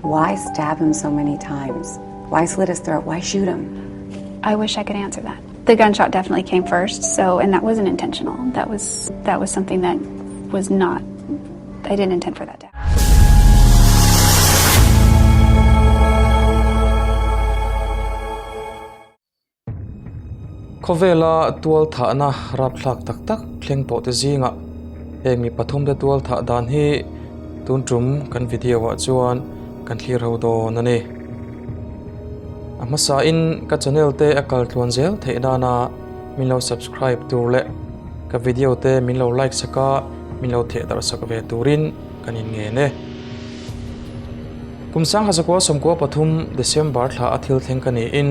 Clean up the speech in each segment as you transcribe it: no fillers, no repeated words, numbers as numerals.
Why stab him so many times? Why slit his throat? Why shoot him? I wish I could answer that. The gunshot definitely came first, so and that wasn't intentional. That was that was something that was not I didn't intend for that to happen. Khawvela tual thahna rapthlak tak tak thleng tawh te zingah heng mi pathum te tual thah dan hi tun tum kan video ah chuan kan thlir ho dawn a ni. A hmasa in ka channel te a kal tluan zel theih nana min lo subscribe tur leh ka video te min lo like sak a min lo theh darh sak ve turin kan in ngen e. Kum sangha zakua 13 December thla a thil thleng ka niin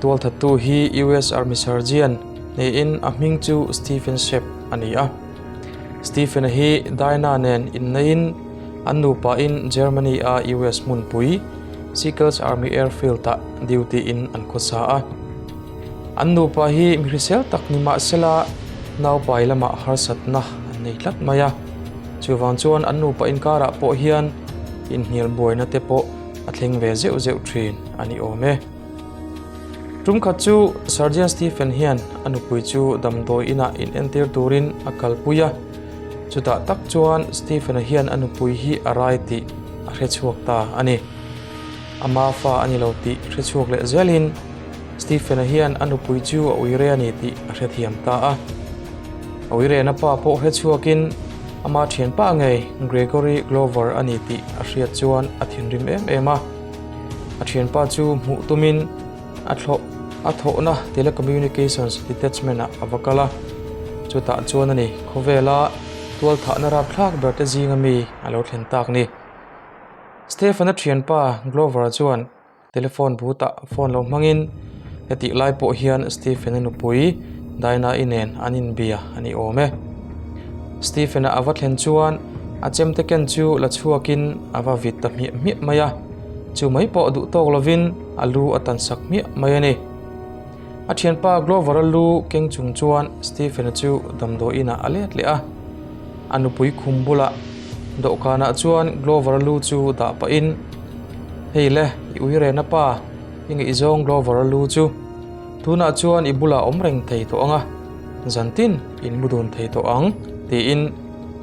Tualthattu hi US Army Sergeant niin a hming chu Stephen Shepp a ni a. Stephen-a hi Dinah nen inneiin an nupain Germany-a US hmunpui Sickles Army Airfield-ah duty-in an khawsa a. An nupa hi mi hrisel tak ni mahsela naupai lamah harsatna an nei tlat mai a. Chuvang chuan an nupa inkarah pawh hian inhnial buaina te pawh a thleng ve zeuh zeuh thin a ni awm e. Tum khat chu Sergeant Stephen hian a nupui chu damdawi inah in entir turin a kalpui a, chutah tak chuan Stephen-a hian a nupui hi a rai tih a hre chhuak ta a ni. Ama fa a ni lo tih hre chhuak leh zelin Stephen-a hian a nupui chu a uire a ni tih a hrethiam ta a. A uirena pa pawh hre chhuakin ama thianpa ngei Gregory Glover a ni tih a hriat chuan a thinrim em em a. A thianpa chu hmuh tumin a thlawh a thawhna telecommunications detachment ah a va kal a, chutah chuan a ni khawvela tualthahna rapthlak ber te zinga mi a lo thlen tak ni. Stephen-a thianpa Glover chuan telephone booth-ah phone lo hmangin hetih lai pawh hian Stephen-a nupui Dinah-i nen an inbia a ni awm e. Stephen-a a va thlen chuan a chemte ken chu la chhuakin a va vit ta hmiah hmiah mai a, chu mai pawh duh tawk lovin a lu a tan sak hmiah mai a ni. A thianpa Glover-a lu keng chung chuan Stephen-a chu damdawi inah a let leh a, a nupui khum bulah dawhkanah chuan Glover-a lu chu dah pahin, Hei le, i ui rena pa, i ngaihzawng Glover-a lu chu tunah chuan i bulah awm reng thei tawh ang a. Zantin in mu dun thei tawh ang tiin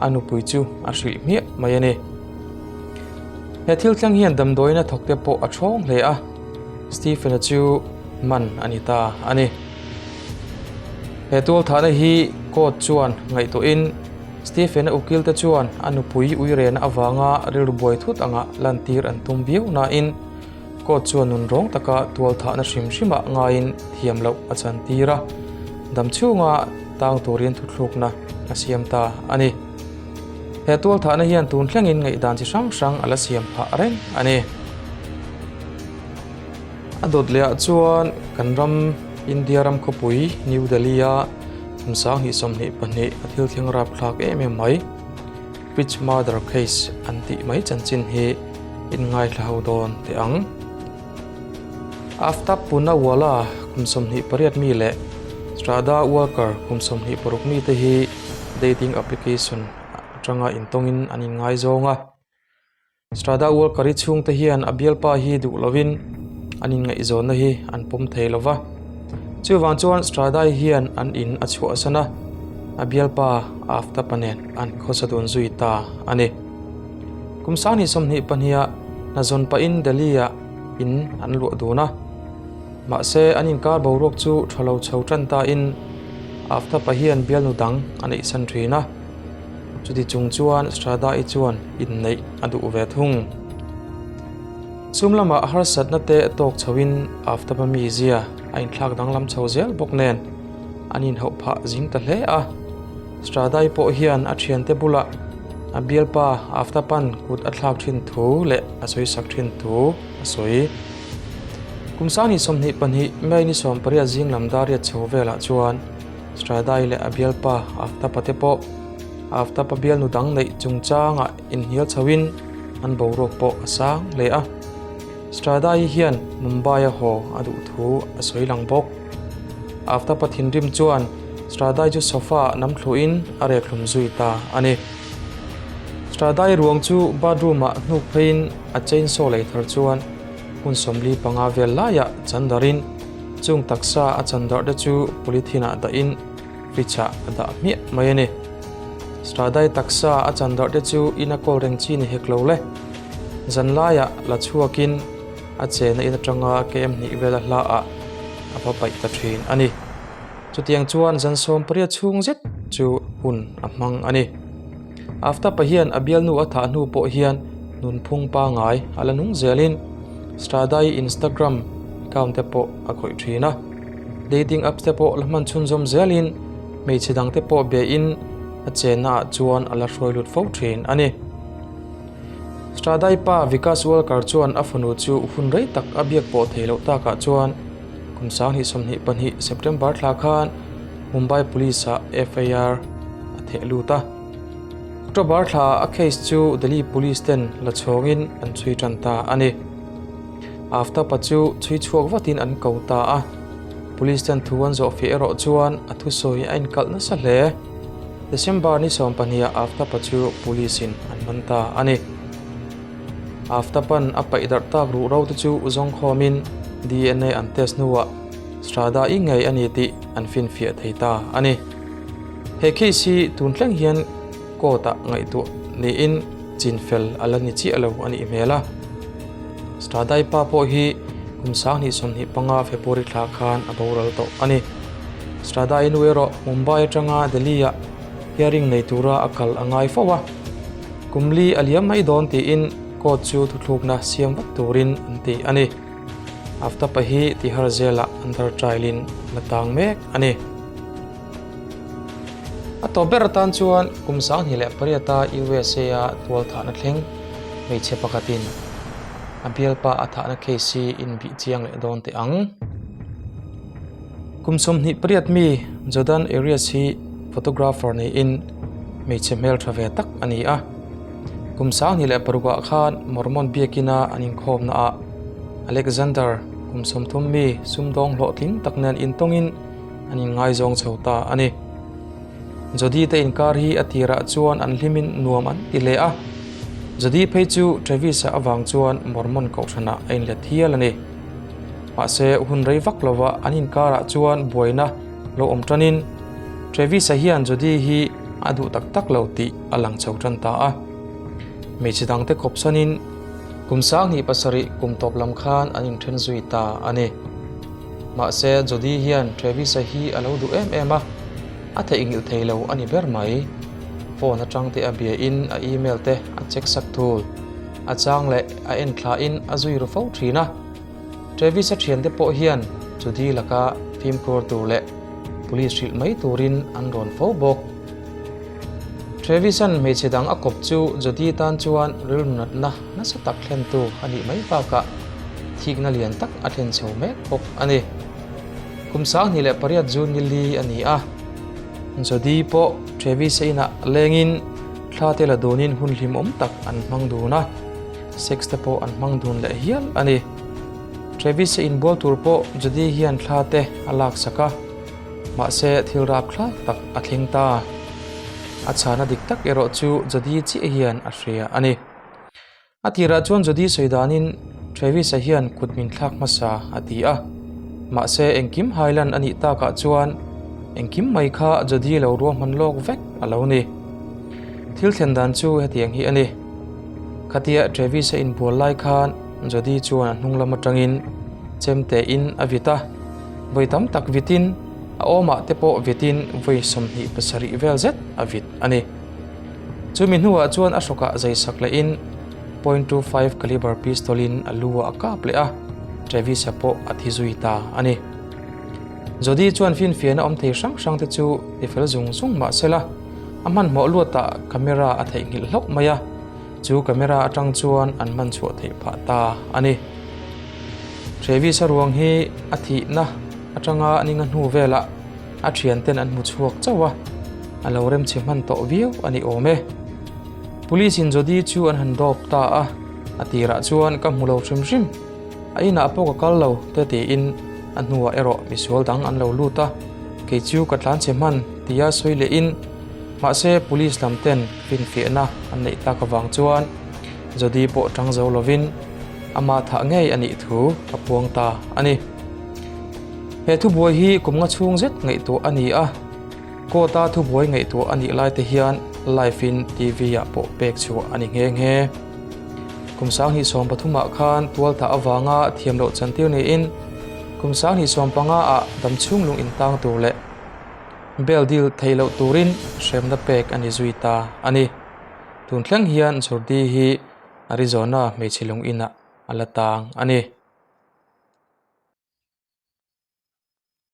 a nupui chu a hrilh hmiah mai a ni. He thil thleng hian damdawiin a thawk te pawh a thawng hle a, Stephen-a chu man a ni ta a ni. He tualthahna hi court chuan ngaihtuahin Stephen-a ukil te chuan a nupui uirena avanga rilru buai thut anga lantir an tum viau nain Court chuan nun rawng taka tualthahna hrim hrimah ngaiin thiam loh a chantir a, dam chhunga tang turin thuthlukna a siam ta a ni. He tualthahna hian tun thlengin ngaihdan chi hrang hrang a la siam phah reng a ni. A dawt lehah chuan kan ram India ram khawpui New Delhi-a kum 2022 a thil thleng rapthlak em em mai. Pitch murder case an tih mai chanchin hi in ngaithla ho dawn teh ang. Aftab Poonawalla kum 28 mi leh Shraddha Walker kum 26 mi te hi dating application atanga intawngin an inngaizawng a. Shraddha Walker-i chhungte hian a bialpa hi duh lovin an inngaihzawnna hi an pawm thei lo va. Chuvang chuan Shraddha-i hian an in a chhuahsan a, a bialpa Aftab-a nen an khawsa dun zui ta a ni. Kum 22 ah hna zawn pahin Delhi-ah in an luah dun a. Mahse, an inkar boruak chu tha lo chho tan tain Aftab-a hian bialnu dang a neihsan thin a. Chuti chung chuan Shraddha-i chuan inneih a duh ve thung. Sum lamah harsatna te tawk chhoin Aftab-a mizia a inthlak danglam chho zel bawk nen an inhauh phah zing ta hle a. Shraddha-i pawh hian a thiante bulah a bialpa Aftab-a'n kut a thlak thin thu leh a sawisak thin thu a sawi. Kum 22 May ni 18 zing lam dar riat chho velah chuan Shraddha-i leh a bialpa Aftab-a te pawh Aftab-a bialnu dang neih chungchangah inhnial chhoin an boruak pawh a sang hle a. Shraddha-i hian Mumbai-a haw a duh thu a sawi lang bawk. Aftab-a thinrim chuan Shraddha-i chu sofa-ah nam thluhin a rek hlum zui ta a ni. Stradai ruang chu bathroom ah hnuk pheiin a chainsaw lei thar chuan hmun 45 vel laiah chan darhin chung taksa a chan darh te chu polythene ah dahin fridge ah a dah hmiah mai a ni. Stradai taksa a chan darh te chu in a kawl reng chi ni hek lo le. Zan laiah la chhuakin a chena in atanga KM hnih vel a hla ah a va paih ta thin a ni. Chutiang chuan zan 18 chhung zet chu hun a hmang a ni. Aftapa hian a bialnu a thah hnu pawh hian nunphung pangai a la nung zelin Stradai Instagram account te pawh a khawih thin a. Dating apps te pawh la hman chhunzawm zelin hmeichhe dang te pawh bein a chenna ah chuan a la hruai lut fo thin a ni. Stradai pa Vikas Walkar chuan a fanu chu hun rei tak a biak pawh thei loh takah chuan Kum 2022 September thla khan Mumbai Police ah FIR a theh lut a. October thla a case chu Delhi Police ten la chhawngin an chhui tan ta a ni. Aftapa chu chhui chhuak vatin an ko ta a. Police ten thu an zawh fih erawh chuan a thusawi a inkalh nasa hle. December ni 12 ah Aftapa chu Police in an man ta a ni. Aftapan a paih darh tak ruh ro te chu zawngkhawmin DNA an test hnuah Strada i ngei a ni tih an finfiah thei ta a ni. He case hi tun thleng hian court-ah ngaihtuah niin chinfel a la ni chiah lo a nih hmel a. Stradai pa pawh hi kum 2025 February thla khan a boral tawh a ni. Stradai nu erawh Mumbai atanga Delhi-ah hearing nei tura a kal a ngai fo a. Kum li a liam mai dawn tiin court chu thuthlukna siam vat turin an ti a ni. Aftapa hi Tihar zelah under trial-in la tang mek a ni. A tawp ber atan chuan kum 2008-a USA-a tualthahna thleng hmeichhe pakhatin a bialpa a thahna case hi inbih chiang leh dawn teh ang. Kum 28 mi Jordan Arias hi photographer niin hmeichhe hmeltha ve tak a ni a. Kum 2006 ah khan Mormon biakina an inkhawmna ah Alexander kum 30 mi sumdawng hlawhtling tak nen intawngin an inngaizawng chho ta a ni. Jodi te inkar hi a tirah chuan an hlimin nuam an ti hle a. Jodi phei chu Travis-a avang chuan Mormon kohhranah a inlet hial a ni. Mahse hun rei vak lova an inkarah chuan buaina lo awm tanin Travis-a hian Jodi hi a duh tak tak lo tih a lang chho tan ta a. Hmeichhe dangte kawpsanin kum 2007 kum tawp lam khan an inthen zui ta a ni. Mahse Jodi hian Travis-a hi a lo duh em em a, a theihnghilh thei lo a ni ber mai. Phone atang te a biain a email te a check sak thul. A chang leh a en thlain a zui ru fo thin a. Travis-a thiante pawh hian Jodi laka fimkhur tur leh police hrilh mai turin an rawn fo bawk. Travis-a'n hmeichhe dang a kawp chu Jodi tan chuan rilru natna nasa tak thlentu a nih mai bakah thikna lian tak a thlen chho mek bawk a ni. Kum 2008 June ni li a ni a, Jodi pawh Travis-a inah lengin thla te la dunin hun hlimawm tak an hmang dun a. Sex te pawh an hmang dun leh hial a ni. Travis-a inbual tur pawh Jodi hian thla te a laksak a, mahse thil rapthlak tak a thleng ta. A chhana dik tak erawh chu Jodi chiah hian a hria a ni. A tirah chuan Jodi sawi danin Travis-a hian kut min thlak hmasa a ti a, mahse engkim hailan a nih takah chuan engkim mai kha Jodi lo ruahman lawk vek a lo ni. Thil thlen dan chu hetiang hi a ni. Khatia Travis-a inbual lai khan Jodi chuan a hnung lam atangin chemte in a vit a, vawi tam tak vitin a awmah te pawh vitin vawi 27 vel zet a vit a ni. Chumi hnuah chuan a hrawkah zaisak lehin .25 caliber pistol in a lu ah a kap leh a, Travis-a pawh a thi zui ta a ni. Jodi chuan finfiahna awm thei hrang hrang te chu tifel zung zung mah sela, A hmanhmawh luatah camera a theihnghilh hlauh mai a, chu camera atang chuan an hman chhuah theih phah ta a ni. Travis-a ruang hi a thihna atanga ninga hnu velah a thianten an hmu chhuak chauh a, a lo remchhe hman tawh viau a ni awm e. Police in Jodi chu an han dawp ta a, a tirah chuan ka hmu lo hrim hrim, a inah pawh ka kal lo te tiin a hnuah erawh misual dang an lo lut a, kei chu ka tlanchhe hman. Tia sawi lehin, Mahse police lam ten finfiahna an neih tak avang chuan Jodi pawh tang zo lovin ama thah ngei a nih thu a puang ta a ni. He thubuai hi kum nga chhung zet ngaihtuah a ni a, court a thubuai ngaihtuah a nih lai te hian live in TV ah pawh pek chhuah a ni nghe nghe. Kum 2013 ah khan tualthah avanga thiam loh chantir niin kum 2015 ah damchhung lung intang tur leh Bail dil theih loh turin hremna pek a ni zui ta a ni. Tun thleng hian Jordi hi Arizona hmeichhe lung inah a la tang a ni.